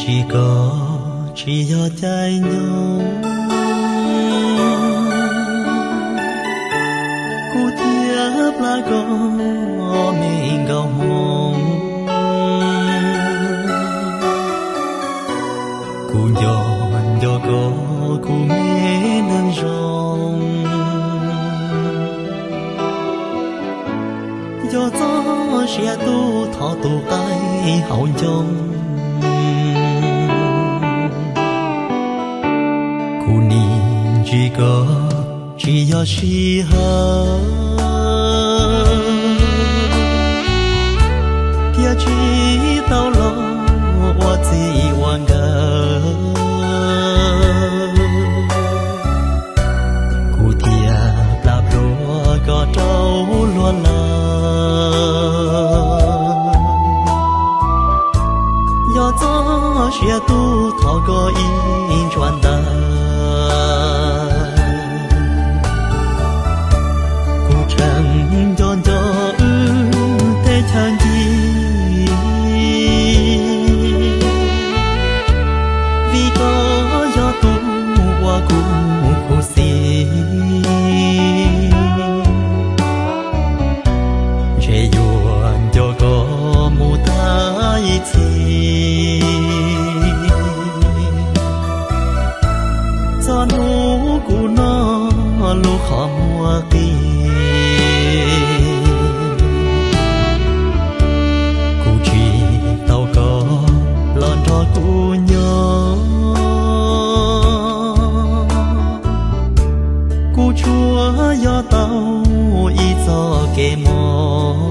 Tsis koj tsis yog caij nyoog, kuv thiaj plab koj me nkaus hmoov. Kuv nco nco koj kuv me neeg zoo, yog txoj sia tub thov tus qaib hauv ncoo. Kuv nim ntsis koj tsis yog sij hawm, thiab tsis tau los ua txij ua nkawm. Kuv thiaj plam pluav koj rau luag lawm, yog txoj sia tub thov koj ib ntsuas ntawd. Kuv tseem nco nco wb teb chaws ncig, vim koj yog tus uas kuv khuv xim. Ntshe yuav nco koj mus tag ib txhis, txog hnub kuv noj lub qhov muag qis. Kuv tsis tau koj los nrog kuv nyob, kuv tsuas yog tau ib txoj kev mob.